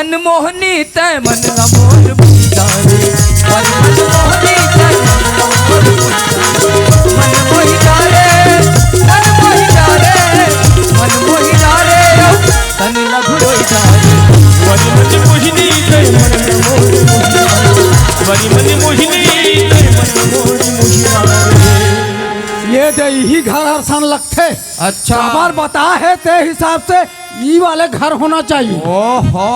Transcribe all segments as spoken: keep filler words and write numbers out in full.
मन मोहनी तै मन ला मोर मोहिता रे, मन मोहनी तै मन ला मोर मोहिता रे, मन मोहिता रे, मन मोहिता रे, मन मोहिता रे, तन ला घुरोई जा रे। वरी मन मोहिनी तै मन ला मोर मोहिता रे, वरी मन मोहिनी तै मन ला मोर मोहिता रे। ये दे इही घर हर सन लगथे। अच्छा। काबर बता हे ते हिसाब से ई वाले घर होना चाहिए। ओहो,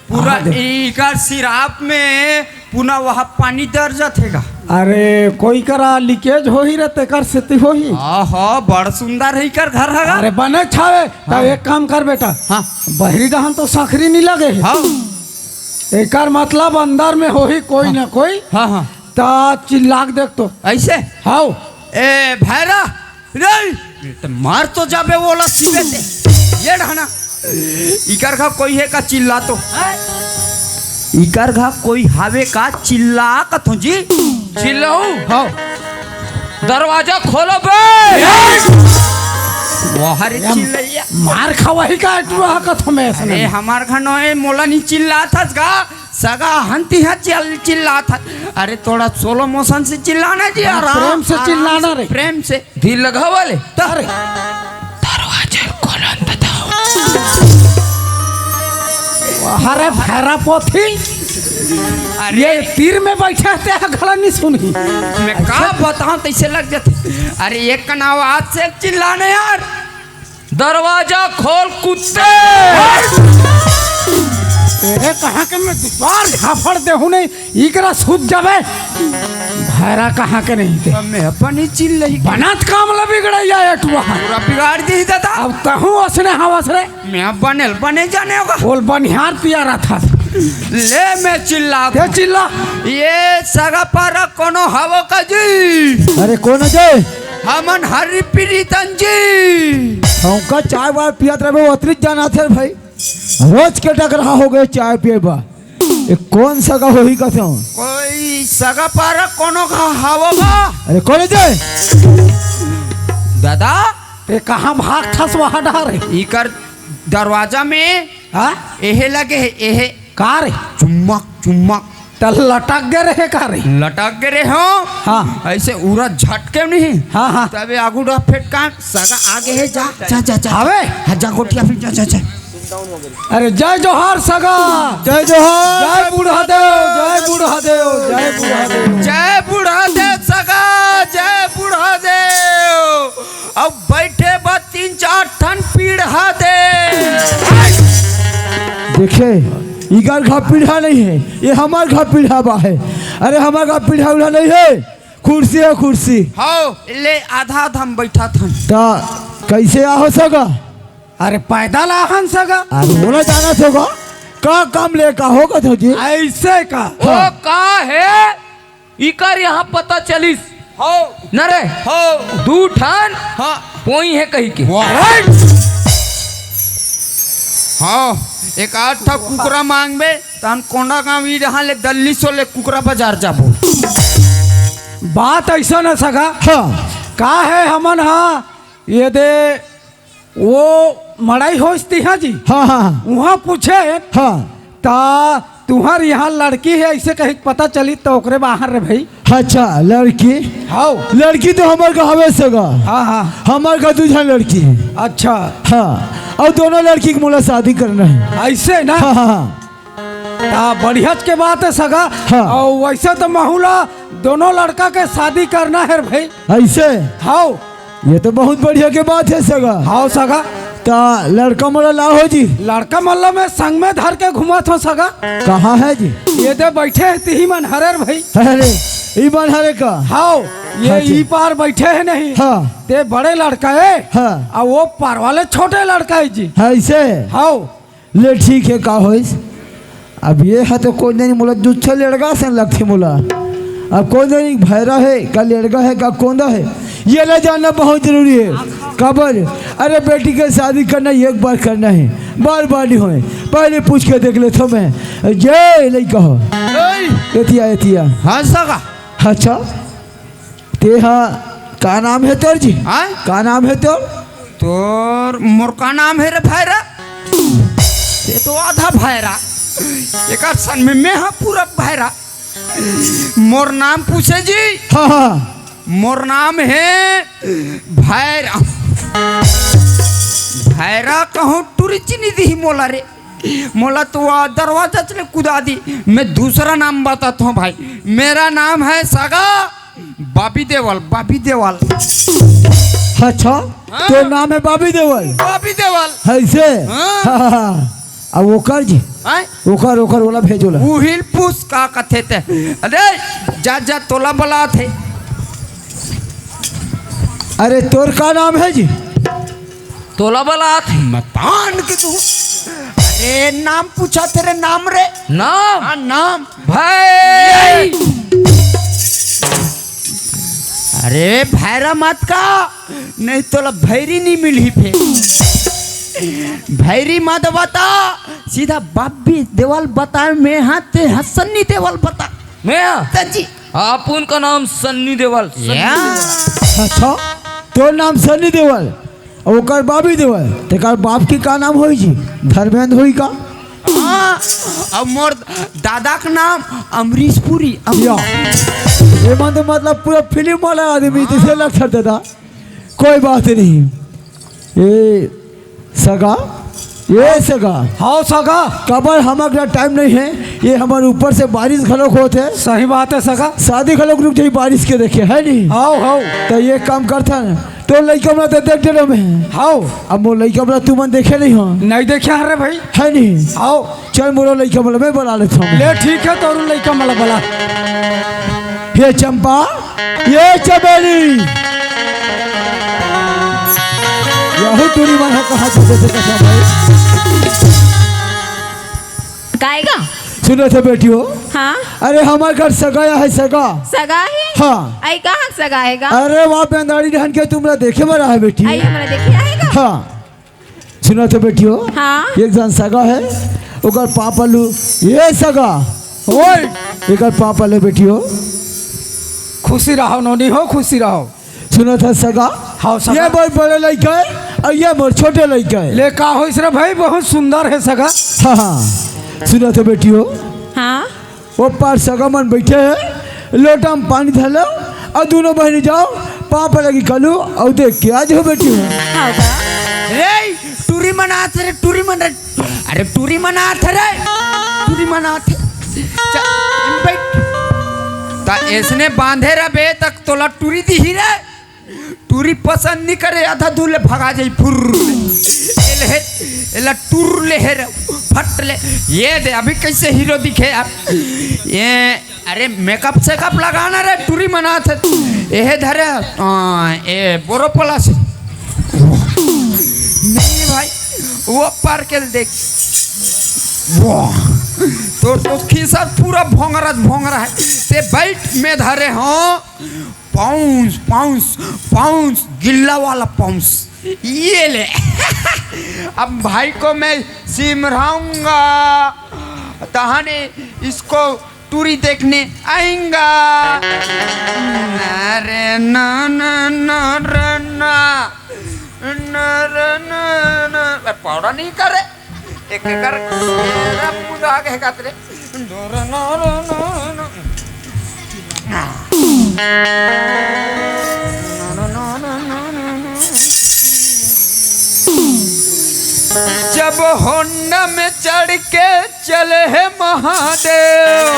पूरा हाँ, देख। इकर सिराप में पूरा वहाँ पानी दर जाथे गा। अरे, कोई करा लीकेज होही रे, तेकर सेती होही। हाँ, हाँ, बड़ सुंदर है इकर घर हगा। अरे, बने छावे, त हाँ। एक काम कर बेटा, हाँ। बहरी डहन तो सखरी नहीं लगे है। हाँ। एकर मतलब अंदर में होही कोई हाँ। ना कोई। हाँ, हाँ। त चिल्ला के देख तो। ऐसे? हाँ। ए, भैरा, रे, त मार तो जाबे ओला सीबे ते। ये ढाना। इकर घा कोई हे का चिल्ला तो। इकर घा कोई हावे का चिल्ला कथो जी। चिल्लाऊ? हाँ। दरवाजा खोलो बे। वाह रे चिल्लैया। मार खावा ही का टुआ कथो में अरे ऐसा। हमार घा नोए मोला नहीं चिल्ला था का। सगा हंती हा चिल-, चिल्लात हस। अरे थोड़ा slow motion से चिल्लाना जी, हाँ, आराम, प्रेम से आराम चिल्लाना से, रे। प्रेम से। दिल लगावा ले। त-, अरे। दरवाजा खोलो न बताओ। अरे भैरा पोथी। अरे। ये तीर में बैठे थे, घड़ा नहीं सुनी। मैं का बताऊं, तैसे लग जाते। अरे एक कन आवाज से चिल्लाने यार। दरवाजा खोल कुत्ते। तेरे कहाँ के मैं दुबार झापड़ दे हूँ नहीं, इकरा सूत जावे। भैरा कहाँ के नहीं ते। मैं अपन ही चिल्लई। बनत काम ला बिगड़ैया एटुआ। पूरा बिगाड़ दी दादा। अब तहूँ असने हवस रे। मैं बनेल बने जाने होगा। बोल बनिहार पिया रहा था। ले मैं चिल्ला। ये चिल्ला। ये सगा पारा कोनो हवो का जी। अरे कौन है जी? हमन हरि प्रीतम जी। हमका चाय वाय पियत रहे, ओतरी जाना थे भाई। रोज के टकराहा हो गए चाय पिए बा। ये कौन सगा होही कथो? कोई सगा पारा कोनो का हवो बा? अरे कौन है जी? दादा, ते कहाँ भाग थस वहाँ डहर? इकर दरवाजा में हाँ? एहे लगे हे, एहे। का रे? चुम्मक, चुम्मक। त लटक गे रहे का रे? लटक गे रहे हो। हाँ। ऐसे उरा झटके नहीं। हाँ, हाँ। तबे आगू डहा फेटका, सगा आगे हे, जा, जा, जा, जा। हवे? हाँ, जा गोटिया फिर जा, जा, जा। अरे जय जोहार सगा। जय जोहार। जय बूढ़ा देव, जय बूढ़ा देव, जय बूढ़ा देव। जय बूढ़ा देव सगा, जय बूढ़ा देव। अब बैठे बा तीन चार ठन पीढ़ा दे। देखे, इकर घा पीढ़ा नहीं है, ये हमार घा पीढ़ा बा है। अरे हमार घा पीढ़ा उढ़ा नहीं है, कुर्सी है कुर्सी। हाओ, ले आधा आधा हम बैठा थन। ता कैसे आहो सगा? अरे पैदल आहन सगा। अरे बोला जाना सगा, का काम ले का होगा तो जी? ऐसे का? हाँ। ओ का है? इकर यहाँ पता चलिस। हो। न रे। हो। दू ठन हाँ। पोई हे कही के। वाह। हाँ, एक आध ठा कुकरा मांगबे, तहन कोंडागांव ई जहाँ ले दल्ली सो ले कुकरा बाजार जाबो। बात ऐसा न सगा। हाँ। का है हमन हाँ, ये दे वो मड़ई होइस तिहा जी। हाँ, हाँ, हाँ। उहाँ पूछे, हाँ। ता तुहर यहाँ लड़की हे ऐसे कही के पता चली त ओकरे बाहर रे भाई। अच्छा, लड़की? हाओ। लड़की तो हमर का हवे सगा। हाँ, हाँ। हमर का दू झन लड़की हे। अच्छा। हाँ, अउ दोनों लड़की के मोला शादी करना हे। ऐसे ना? हाँ, हाँ, हाँ। ता बढ़ियाच के बात हे सगा। हाँ। अउ वैसे तो महू ला दोनों लड़का के शादी करना हे रे भाई। ऐसे? हाओ। ये तो बहुत बढ़िया के बात हे सगा। हाओ सगा। ता लड़का मोला लाहो जी। लड़का मोला मैं संग में धर के घुमात हों सगा। कहाँ हे जी? ये दे बैठे हे तिही मन हरे रे भाई। अरे, ई मन हरे का? हाओ, ये हाँ जी। ई पार बैठे हे नहीं। हाँ। ते बड़े लड़का हे। हाँ। अउ वो पार वाले छोटे लड़का हे जी। हाँ, ऐसे? हाओ। ले ठीक हे, का होइस? अब ये ह तो कोन जनी मोला दुच्छा लेड़गा सन लगथे मोला। अब कोन जनी भैरा हे, का लेड़गा हे, का कोंदा हे, ये ला जानना बहुत जरूरी हे। काबर? अरे बेटी के शादी करना एक बार करना हे, बार बार नहीं होय। पहले पूछ के देख लेथों मैं। जय लइका हो। ओए! एतिया, एतिया। हाँ सगा। अच्छा। तेहा, का नाम हे तोर जी? हाँ? का नाम हे तोर? तोर, मोर का नाम हे रे भैरा? ये तो आधा भैरा, एकर सन में मैं हा पूरा भैरा। मोर नाम पूछे जी? हाँ, हाँ। मोर नाम हे भैरा। भैरा कहूँ टुरी चिनी दिही मोला रे। मोला तो वो दरवाजा चले कुदा दी। मैं दूसरा नाम बताता हूँ भाई, मेरा नाम है सगा बाबी देवल, बाबी देवल। अच्छा, हाँ। तो नाम है बाबी देवल? बाबी देवल। ऐसे? हाँ। हाँ, हाँ, हाँ। अब ओकर जी? हैं? ओकर, ओकर, ओला भेजो ला। उहिल पूछ का कथे ते। अरे, जा, जा, तोला बलात हे। अरे, तोर का नाम है जी? तोला बलात हे। मतान के तू। अरे, नाम पूछा तेरे नाम रे। नाम? हाँ, नाम। भाई। अरे भैरा मत का, नहीं तोला भैरी नहीं मिलही फेर। भैरी मत बता, सीधा बाबी देवल बता, मैं हा ते हा सन्नी देवल बता। मैं हा? त जी। अपन का नाम सन्नी देवल, सन्नी या। देवल। अच्छा, तोर नाम सन्नी देवल, अउ ओकर बाबी देवल, तेकर बाप के का नाम होही जी? धर्मेंद्र होही का? हाँ, अब मोर दादा के नाम अमरीश पुरी, अम- या। ये मन तो मतलब पूरा फिल्म वाला आदमी, जैसे लगता दादा। कोई बात नहीं। ए सगा, ए सगा। हाँ सगा। काबर हमर करा टाइम नहीं है, ये हमर ऊपर से बारिश घलोक होत हे। सही बात है सगा। शादी घलोक रुक जाही बारिश के देखे, है नहीं? हाँ, हाँ। त ये काम करथन, तोर लइका मन ला त देख डरे में। हाँ। अब मोर लइका मन ला तुमन देखे नहीं हो। नहीं देखे हरे भाई। है नहीं? हाँ। चल मोरो लइका मन ला मैं बला लेथों। ले ठीक है, तोर लइका मन ला बला। हे चंपा, ये चमेली, यहू टूरी मन ह कहाँ चले थे कसम भाई। गाएगा? सुनो तो बेटी हो। हाँ। अरे हमर घर सगा हे, सगा। सगा हे? हाँ। आई कहाँ सगा हे गा? अरे वहाँ बेंदाड़ी डहन के तुमला देखे बर आहे बेटी। आई हमरा देखे आएगा? हाँ। सुनो तो बेटी हो। हाँ। एक जन सगा हे, ओकर पाँव परहूँ, ये सगा। ओए। एकर पाँव परहूँ बेटी हो। खुशी रहो नोनी हो, खुशी रहो। सुनो तो सगा। हाँ, सगा। ये मोर बड़े लइका हे अउ ये मोर छोटे लइका हे। ले का होइस रे भाई, बहुत सुंदर हे सगा। हाँ, हाँ। सुनो तो बेटी हो। हाँ। ओ पार सगा मन बइठे हे, लोटा म पानी धर लो अउ दूनों बहिनी जाव, पाँव परहूँ कलू अउ देख के आ जाव बेटी हो। हाँ बा। रे, टूरी मन आत रे, टूरी मन रे। अरे टूरी मन आत रे, टूरी मन आत। चल, बइठ। त अइसने बांधे रबे त तोला टूरी दिही रे। टूरी पसंद नी करे, आधा दूर ले भगा जाही, फुर्र। ए ले हे, एला टूर ले हे रे, फट ले। ये दे, अभी कइसे हीरो दिखे यार। ये, अरे मेकअप सेकअप लगाना रे, टूरी मन आत हे। एहे धरे, आ, ए, बोरोप्लस। नहीं भाई, वो पार के देख। वाह, तोर तो खीसा पूरा भोंगरा भोंगरा हे। ते बइठ, मैं धरे हँव। पाउंस, पाउंस, पाउंस, गिल्ला वाला पाउंस। ये ले। अब भाई को मैं सिमराऊंगा, तहाने इसको टूरी देखने आएंगा। अरे ना, ना, ना, रे ना। ना, रे ना, ना। ए, पावड़ा नहीं करे। एक कर, ए, मुंह आगे है कातरे। जब होंडा में चढ़ के चले हे महादेव,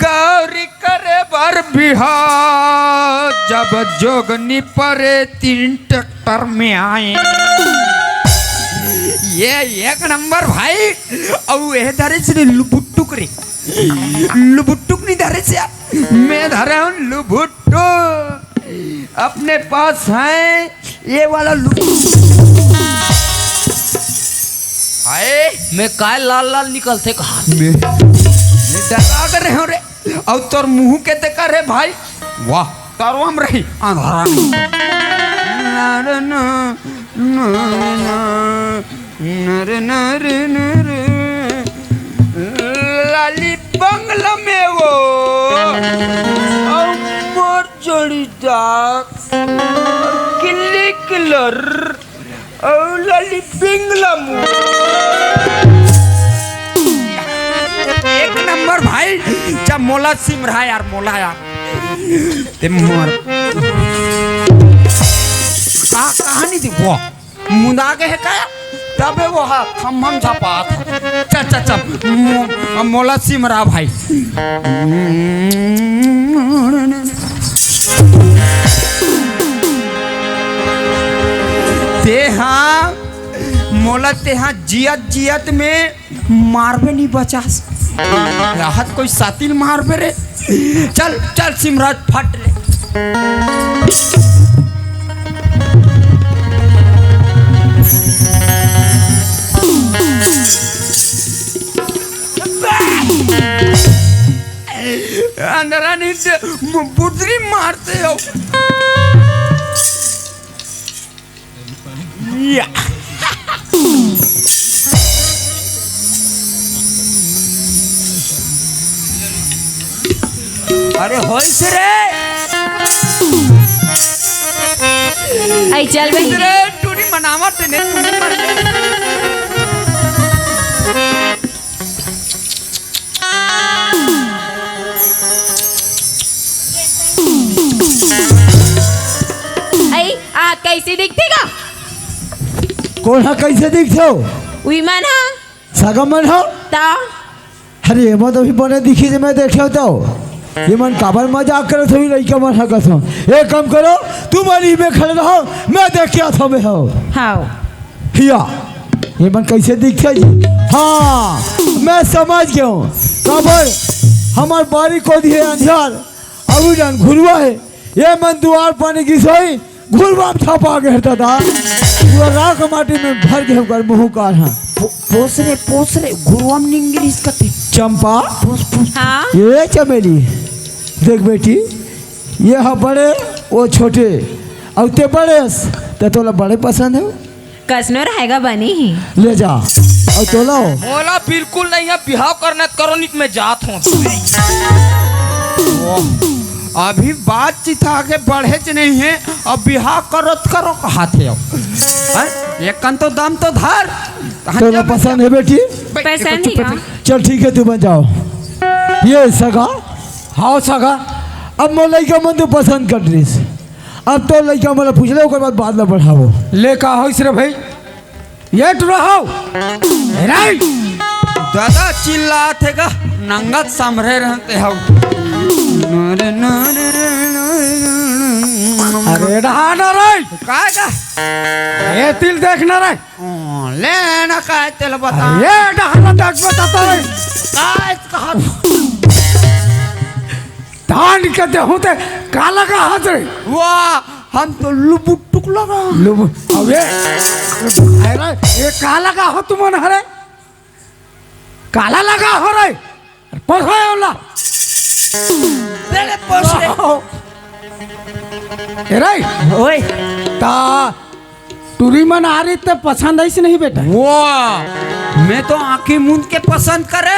गौरी करे बर बिहाव, जब जोगनी परे तीन ट्रैक्टर में आए। ये एक नंबर भाई। अउ एहे धरे से लुबुटुक रे, लुबुटुक नहीं धरे से, मैं धरे हँव लुबुटुक। अपने पास है ये वाला लुबुटुक। हाय, मैं काय लाल लाल निकलथे कहा। मैं, मैं डरा के रहे हँव रे। अउ तोर मुँह के ते करे भाई। वाह, तारो हम रही अंधारा नहीं। नर न, नर न, नर नर नर। लाली बंगला में वो, अउ मोर जोड़ीदार, किल्ली किलर। अउ लली पिंगला मुँह। एक नंबर भाई, जब मोला सिमरा यार, मोला यार। ते मोर। का कहानी थी वो? मुंदा के हे का? तबे वो हा खम्भम झपात। चल, चल, चल। मो-, मोला सिमरा भाई। तेहा मोला तेहा जियत जियत में मारबे नी बचास। राहत कोई सातिल मारबे रे। चल, चल सिमराज फट ले। अंदरा नहीं से बुदरी मारते हो। या। अरे होइस रे। आई चल बहिनी। रे टूरी मनावत ने टूरी मनावत। आई, आ कैसे दिखथे गा? कोन ह कैसे दिखथे हो? उही मन ह। सगा मन ह? त? अरे, एमा तो भी बने दिखी जे मैं देखे हो तो। ये मन काबर मजाक करत होही लइका मन ह कसम। एक काम करो, तुम अली में खड़े रहो, मैं देख के आता हूँ मैं हो। हाव। हिया, ये मन कैसे दिखथे जी? हाँ, मैं समझ गया हूँ। काबर हमार बारी को दिए अंधियार, अभी डन घुरवा है। ये मन दुआर पानी की सोई, घुरवा में छपा गए दादा। पूरा राख माटी में भर गए ओकर मुंह कार हाँ। पो-, पोस रे, पोस रे, घुरवा में निंगरिस कते। चंपा, पोस, पोस। हाँ? ये चमेली, देख बेटी, ये हा बड़े, वो छोटे, अउ ते बड़े, ते तोला बड़े पसंद है। कसनो रहेगा बनी ही। ले जा। अउ तोला हो? मोला बिल्कुल नहीं है, बिहाव करना त करो, नहीं त मैं जात हूँ। अभी बातचीत आगे बढ़े च नहीं है, अब बिहाव करो त करो कहात हे अब। हैं? एक कन तो दम तो धर। तोला पसंद है बेटी? पसंद ही है। चल ठीक है, तुमन जाओ। ये सगा, हाँ सगा, अब मोर लइका मन तो पसंद कर दिस। अब तो लइका मन ला पूछ ले, ओकर बाद बात ला बढ़ाबो। ले का होइस रे भाई? ये टुरा हो। ए रे! दादा चिल्लात हे का? नंगत समरे रहते हो। अरे डहा ना रे! काय का? ये तिल देख ना रे! ओ, ले ना काय तेल बता। ये डहा ना देख बता तो रे! काय कहा? धान के देहूं ते काला का हाथ रे? वाह, हम तो लुबुटुक लगा। लुबु-, अबे, अरे, ये काला का हो तुमन हरे? काला लगा हो रे? पोसो होला। तेरे पोस रे। वाह। ए रे। ओए। ता टुरी मन आ रही ते पसंद आइस नहीं बेटा? वाह, मैं तो आंखी मूंद के पसंद करे।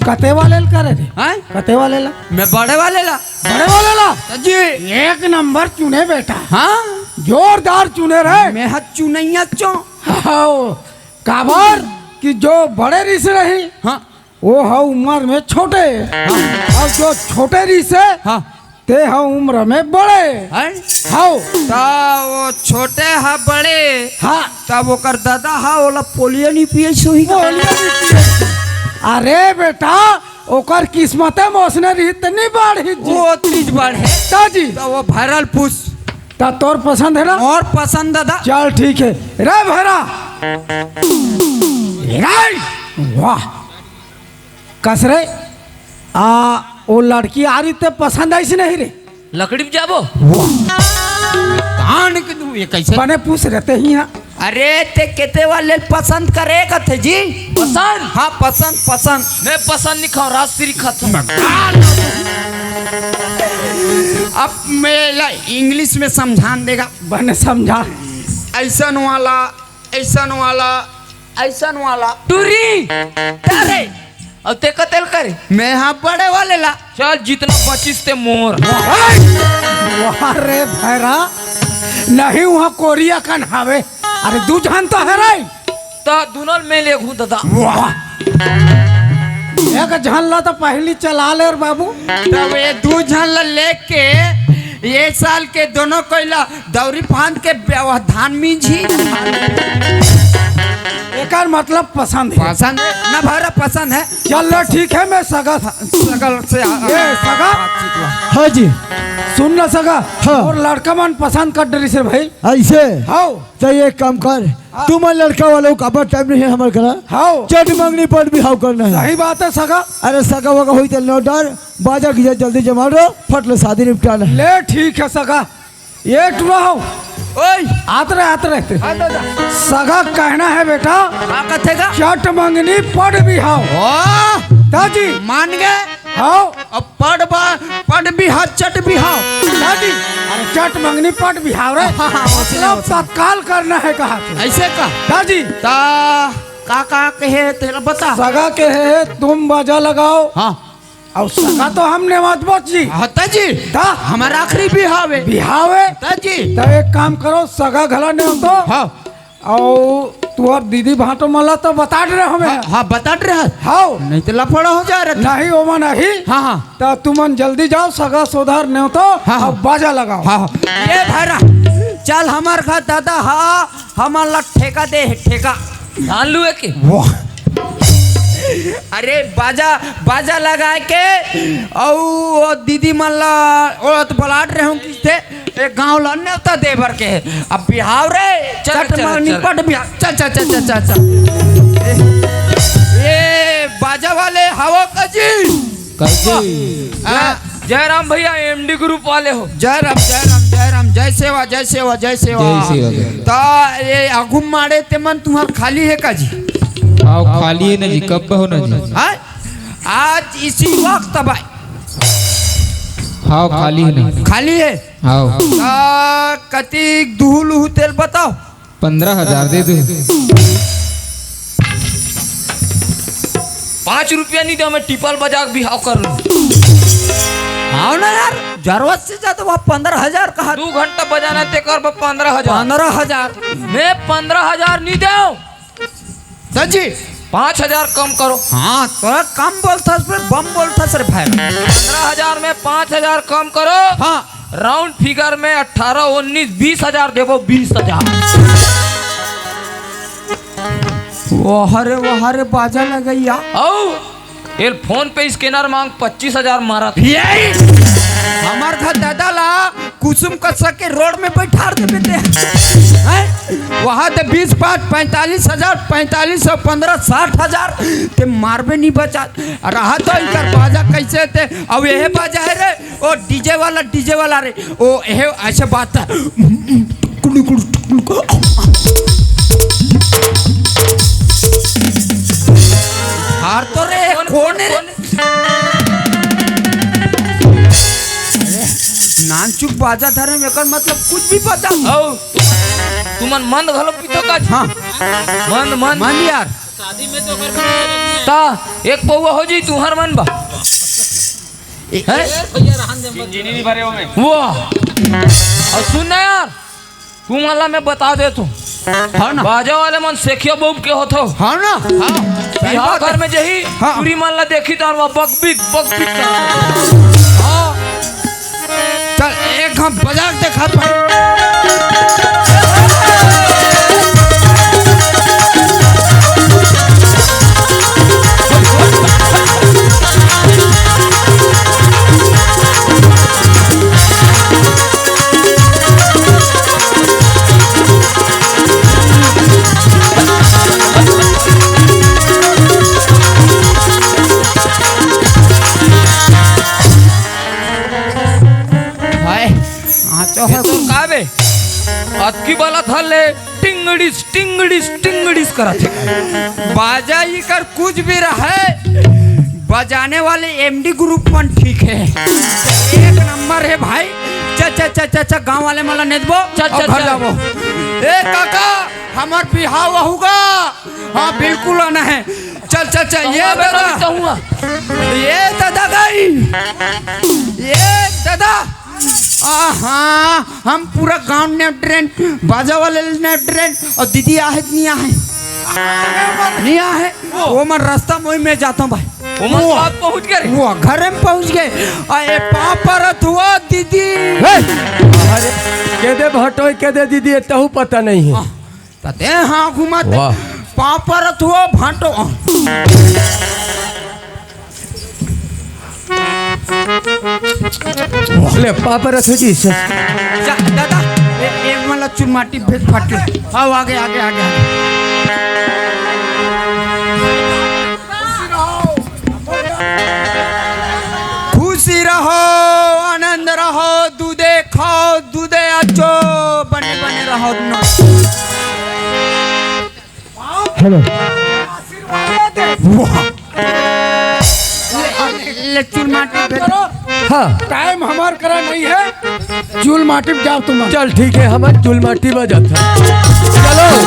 कते वाले ल करे रे? हैं? कते वाले ला? मैं बड़े वाले ला। बड़े वाले ला? जी। एक नंबर चुने बेटा। हाँ? जोरदार चुने रे। मैं हा चुनैया चो। हाँ, काबर कि जो बड़े रिस रही, हाँ। वो हा उम्र में छोटे, हाँ। अउ जो छोटे रिसे, हाँ। ते हा उम्र में बड़े। हैं? हाव। त वो छोटे हा बड़े, हाँ। तब ओकर दादा हा ओला पोलियो नहीं पिए सोही का? पोलियो नहीं पिए। अरे बेटा, ओकर किस्मते में ओसने रही त नहीं बाढ़ी जी। वो तीज बाढ़े। त जी। त वो भरल पूस। त तोर पसंद है ना? और पसंद दादा। चल ठीक है। रे भरा। रे, वाह। कस रे, आ, वो लड़की आ रही ते पसंद आइस नहीं रे? लकड़ी में जाबो? वाह। कान के तू ये कैसे? बने पूछ रहते ही हाँ। अरे, ते केते वाले पसंद करे कथे जी? पसंद? हाँ, पसंद, पसंद। मैं पसंद नहीं खाऊं, राजश्री खाता हूँ। अब मैं ला English में समझान देगा। बने समझा। ऐसन वाला, ऐसन वाला, ऐसन वाला। टूरी। अरे। अब ते कते ल करे? मैं हा बड़े वाले ला। चल, जितना बचिस ते मोर। वाह रे भैरा, नहीं वहाँ कोरिया कन हावे। अरे दू झन तो हे रे। त दुनो ल मैं लेगहूं दादा। वाह, एक झन ला तो पहिली चला ले रे बाबू। तब ये दू झन ला लेके ये साल के दोनों कोई ला दौरी फांद के व्यवधान मींजी। एकर मतलब पसंद हे। पसंद हे ना भरा, पसंद हे। चल ले, ठीक हे, मैं सगा था। सगा से आ- ये सगा? हाँ जी। सुन ना सगा, हाँ। अउ लड़का मन पसंद कर डरिस रे भाई। अइसे? हाँ। त एक काम कर, हाँ। तुमन लड़का वाले को काबर टाइम नहीं हे हमर करा? हाँ। चट मंगनी पट बिहाव करना हे। सही बात हे सगा। अरे सगा वगा होई त नो डर, बाजा गिजा जल्दी जमा लो, फट ले शादी निपटाना हे। ले ठीक हे सगा। ये टुरा हो। ओए। आत रहे, आत रहे। हाँ, दादा। सगा कहना हे बेटा। का कथे गा? चट मंगनी पट बिहाव। वाह। दाजी। मान गे। हाँ। अब पट बा-, पट बिहाव, चट बिहाव। दाजी। अरे चट मंगनी पट बिहाव रे। हाँ, हाँ, हाँ, मतलब तत्काल करना हे कहा थे। अइसे का? दाजी। त का, का कहे तेला बता। सगा कहे, तुम बाजा लगाओ। हाँ। अउ सगा तो हम नेवात बोच जी। हाँ, त जी। त? हमर आखिरी बिहाव हे। बिहाव हे? त जी। त एक काम करो, सगा घला नेवतो। हाँ। अउ तुहर दीदी भांटो मन ला तो बता डरे हमें। हाँ, हाँ, बता डरे हस। हाँ। नहीं त लफड़ा हो जाय रहा। नहीं, ओमा नहीं। हाँ, हाँ। त तुमन जल्दी जाव, सगा सोदर नेवतो, हाँ, हाँ। अउ बाजा लगाव। हाँ, हाँ। ये भैरा, चल हमर घर दादा, हाँ, हमन ला ठेका दे हे, ठेका। धान लुए के? वाह। अरे बाजा, बाजा लगाय के अउ ओ दीदी मन ला ओला तो बलात रहे हूँ किसते एक गाँव ला नेवता दे बर के। अब बिहाव रे, चल, चट चल, मंगनी चल। पट बिहाव। चल, चल, चल, चल, चल, चल। ए, ए, बाजा वाले हवो का जी? कइसे? हाँ। जय राम भैया, एमडी ग्रुप वाले हो। जय राम, जय राम, जय राम, जय सेवा, जय सेवा, जय सेवा। जय सेवा, जय सेवा। त ये आगू माड़े ते मन तुम्हार खाली हे का जी? हाँ, खाली हे ना जी, कब हो ना जी? हाँ? आज इसी वक्त भाई। हाँ, खाली हे ना। खाली हे? हाँ। त कतिक दुहू लुहू तेला बताव। पंद्रह हजार दे दे। पाँच रुपया नहीं दे, मैं टिपल बजा के बिहाव कर लूं। हाँ ना यार, जरूरत से ज्यादा वह पंद्रह हजार कहा। दू घंटा बजाना ते कर ब पंद्रह हजार। पंद्रह हजार। मैं पंद्रह हजार नहीं दे। सर जी। पाँच हजार कम करो। हाँ, तो कम बोलथस बे, बम बोलथस रे भाई। पंद्रह हजार में पाँच हजार कम करो। हाँ। राउंड फिगर में अठारह, उन्नीस, बीस हजार देबो, बीस हजार। वाह रे, वाह रे, बाजा लगइया। औ, एल फोन पे स्कैनर मांग, पच्चीस हजार मारा। यही। हमर घर दादा ला कुसुम कसा के रोड में बैठार देबे ते। हैं? वहाँ ते बीस पाँच पैंतालीस हजार, पैंतालीस सौ पन्द्रह, साठ हजार ते मारबे नहीं बचा। रहा तो इनकर बाजा कैसे ते, अब यह बाजा है रे, ओ डीजे वाला, डीजे वाला रे, ओ हे ऐसे बात है। कुलु कुलु टुकलु। हार तो रे, कौन, कौन है रे? कौन? नानचुक बाजा धरे में एकर मतलब कुछ भी पता नहीं। औ, तुमन मंद घलो पीतो का? हाँ। मंद, मंद। मंद यार। ता, एक पौवा हो जी, तुहर मन बा। ए- हैं? वाह। और सुन ना यार, तुमन ला मैं बता देत हूँ। हाँ ना। बाजा वाले मन सेखिया बउब के होथो। हाँ ना। हाँ। सही बिहाव बात घर है। में जही, हाँ। टुरी मन ला देखी त वो बकबिक, बकबिक करथे। हाँ। चल, एक हम बजा के देखा भाई। हाय, हाँ, तो ये तो का बे? अतकी बला था ले, टिंगड़िस, टिंगड़िस, टिंगड़िस करत हे। बाजा इकर कुछ भी रहे, बजाने वाले एमडी ग्रुप मन ठीक है, एक नंबर है भाई। चल, चल, चल, चल, चल, गांव वाले मन ला नेदबो चल, और चल, घर चल। जाबो। ए काका, हमर बिहाव होगा। हाँ, बिल्कुल आना है। चल, चल, चल, ये कहूँगा दादा, मैं कहूँगा। ये दादा गई, ये दादा। आहा, हम पूरा गांव ने ट्रेन, बाजा वाले ने ट्रेन, अउ दीदी आहे कि नहीं आहे? नहीं आहे। वो मन रास्ता में, मैं जाता हूँ भाई। वो मन वो, तो आप पहुंच गए रे। वो घर में पहुंच गए। अरे पाँव परत हँव दीदी। हे! अरे, के दे भाटो, के दे दीदी, ये तहु पता नहीं है। हाँ, त दे हाँ घुमा दे। वाह। पाँव परत हँव भाटो। ले, पाँव परत हँव जी, सर। जा, दादा, ए, ए वाला चुरमाटी भेज फाट ले। आओ, आगे, आगे, आगे, आगे। खुशी रहो, आनंद रहो, दूधे खाओ, दूधे आचो, बने, बने रहो। हेलो। वाह। ले, ले, चुरमाटी भेज। हाँ। टाइम हमार करा नहीं है, चुरमाटी में जाओ तुम। चल ठीक है, हम चुरमाटी में जाते हैं। चलो।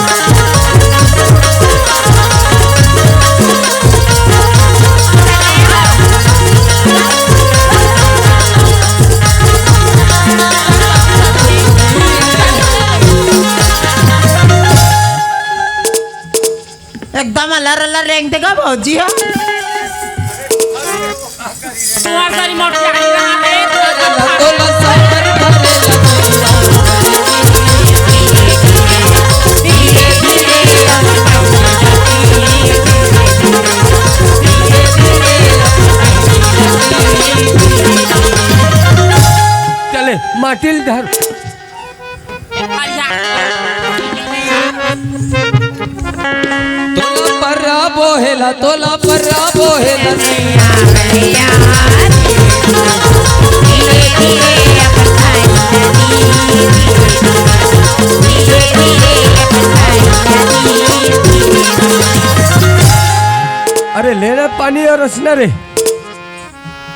एकदम अलर अलर रेंग देगा भौजी हो। तुम्हार सारी मोटरसाइकिल कहाँ पे? चले, माटिल धर। तोला पर्रा बोहेला, तोला पर्रा बोहेला। अरे ले ना पानी अउ रसना रे।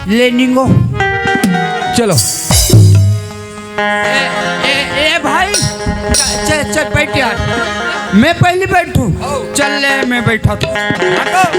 ले निंगो। चलो। ए, ए, ए भाई, च-, च-, चल बैठ यार। मैं पहले बैठूं। चल ले, मैं बैठा तो। हटो।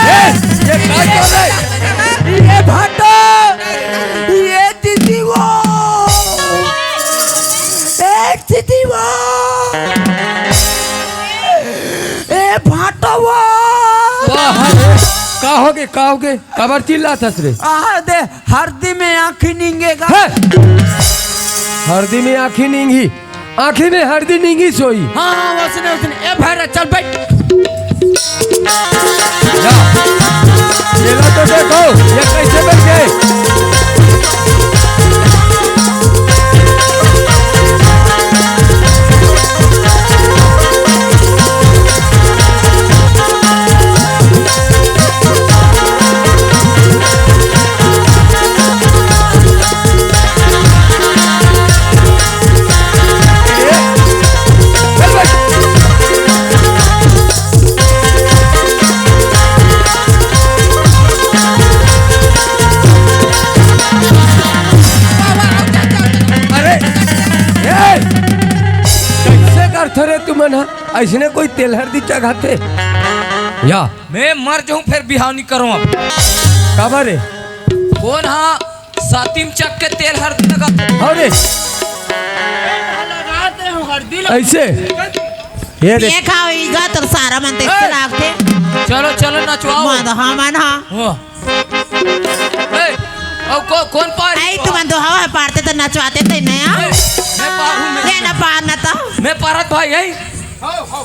ए, ये का कर रहे? ये भाटो, ये दीदी वो, ए दीदी वो, ए भाटो वो। वाह, का होगे, का होगे? काबर चिल्लाथस रे? आ दे, हरदी में आँखी नींगेगा। हे! हरदी में आँखी नींगी, आँखी में हरदी नींगी सोई। हाँ, हाँ, वसने, वसने। ए भैरा, चल बैठ। जा। ये लो तो देखो, ये कैसे बैठ गए। अरे, ए, कैसे करथो रे तुमन ह? अइसने कोई तेल हरदी चघाथे? या। मैं मर जाऊं, फेर बिहाव नहीं करूं अब। काबर रे? कोन हा सातिम चक के तेल हरदी लगाथे? अरे। लगाते हो हरदी लगा- ऐसे? ये देख। देखा होइगा, तोर सारा मन तेज ए! लागथे। चलो, चलो, नचवाओ। मन हा, मन हा। वाह। ए, अब को-, कोन पारी? आई तुमन दो हवा पारते त नचवाते त नया। ए, मैं पारू, मैं। ले ना पार ना तो। मैं पारत भाई, आई।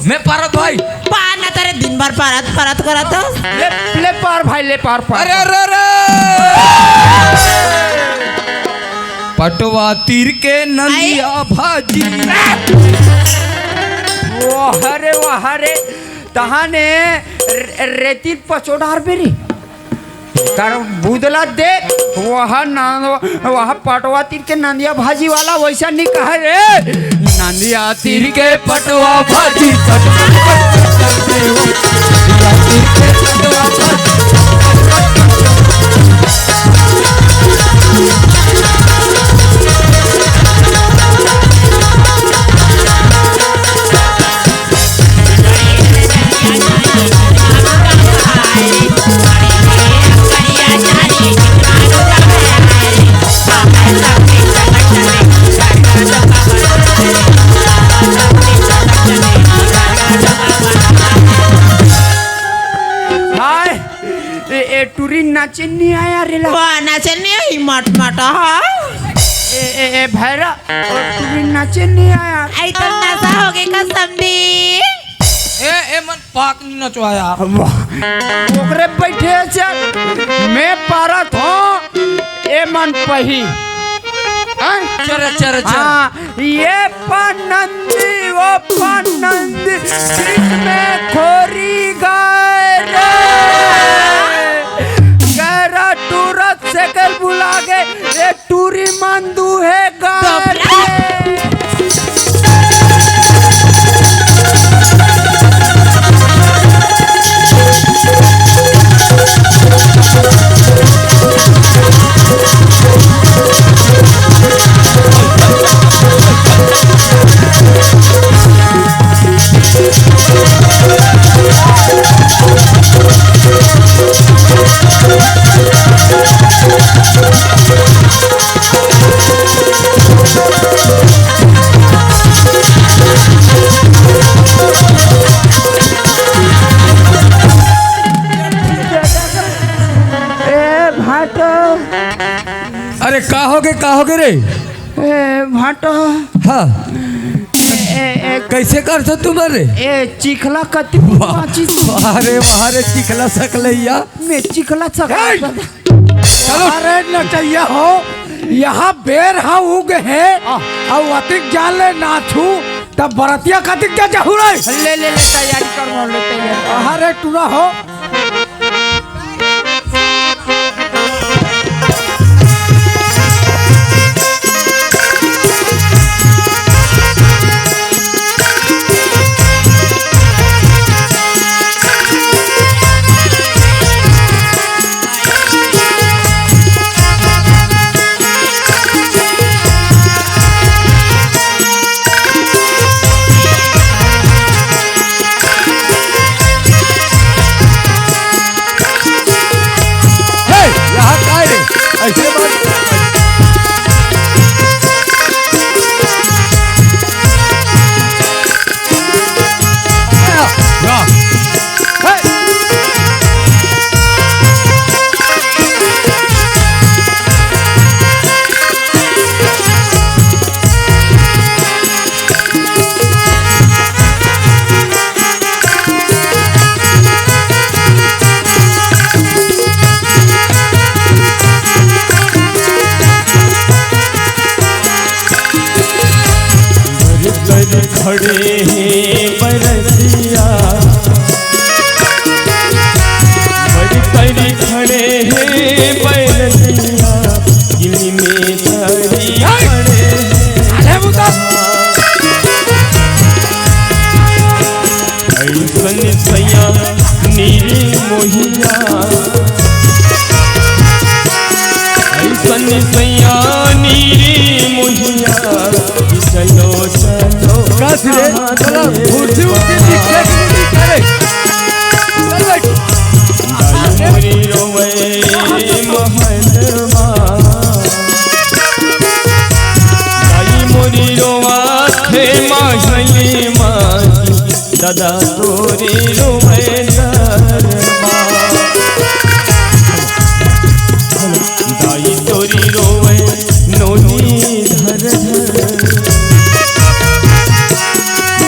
मैं पारत भाई। पार ना तरे दिन भर पारत, पारत करत। ले, ले पार भाई, ले पार, पार। अरे, अरे, अरे। अटवा तीर के नंदिया भाजी। वाह रे, वाह रे। तहाने रे-, रेतीन पचो डार बेरी। कर बुदला देख, वह ना, वह पटवा तीर के नंदिया भाजी वाला वैसा नहीं कहे रे। नंदिया तीर के पटवा भाजी, पटवा भाजी। हाय, ए, ए टूरी नाचे नहीं आया रे ला। वाह, नाचे नहीं आई, मट मट, हाँ। ए, ए, ए भैरा, ओ टूरी नाचे नहीं आया। आई तो नशा हो गई का समधी। ए, ए मन पाक नहीं नचवाया। वाह, ओकरे बैठे से मैं पारत हूँ, ए मन पही। हाँ? चल, चल, चल। हाँ, ये पनंदी, वो पनंदी, बीच में खोरी गाय रे। गैरा टूरत सेकल बुला के, ये टूरी मंदू है गाय रे। ए भाटो। अरे का होगे, का होगे रे? ए भाटो। हाँ। ए, ए, कैसे करथस तुमन रे? ए चिखला कति वाह। पाची तू। अरे वाह रे चिखला सकलैया। मैं चिखला सकला। ए! चलो। अरे नचैया हो, यहाँ बेर हा उग हे, आ। अउ अतिक जान ले नाचू, तब बरतिया कतिक जा जहू रे। ले, ले, ले, तैयारी कर, ले, तैयारी कर। अरे टूरा हो। हे, यहाँ काय रे? ऐसे बात। वाह। हे। बरतरी खड़े हे बरतिया, बरतरी खड़े हे बरतिया, किली में तरी खड़े हे। अइसन सैया नीरी मोहिया, अइसन सैया नीरी मोहिया, चलो, चलो। का सिरे? चला, भूसी उसी दिखे कि नहीं दिखे रे? चल बैठ। दाई मोरी रोवे महलमा, दाई मोरी रोवा थे महलमा, दादा तोरी रोवे नरमा। दाई तोरी रोवे नोनी धर धर।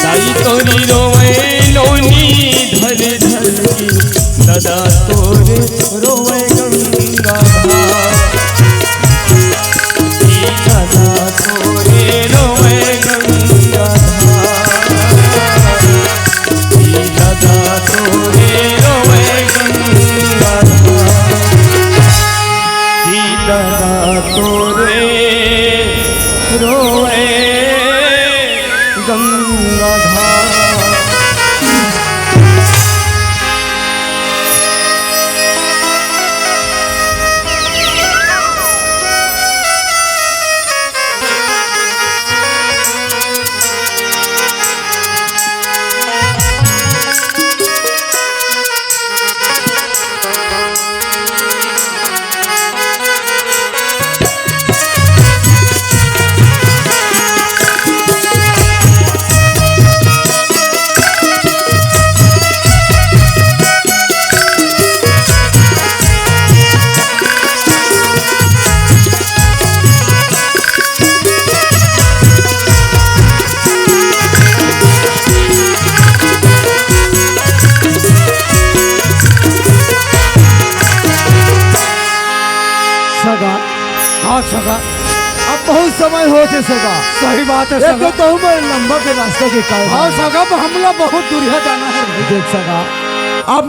दाई तोरी रोवे नोनी धर धर। दादा तोरे रोवे गंगा धार। तोरे रोवे गंगाधार। सगा, हाँ सगा, अब बहुत समय हो छे सगा। सही बात है एक सगा। तो तहू मन लंबा के रास्ता के कारण। हाँ सगा, अब हमला बहुत दूरिहा जाना है भाई। देख सगा, अब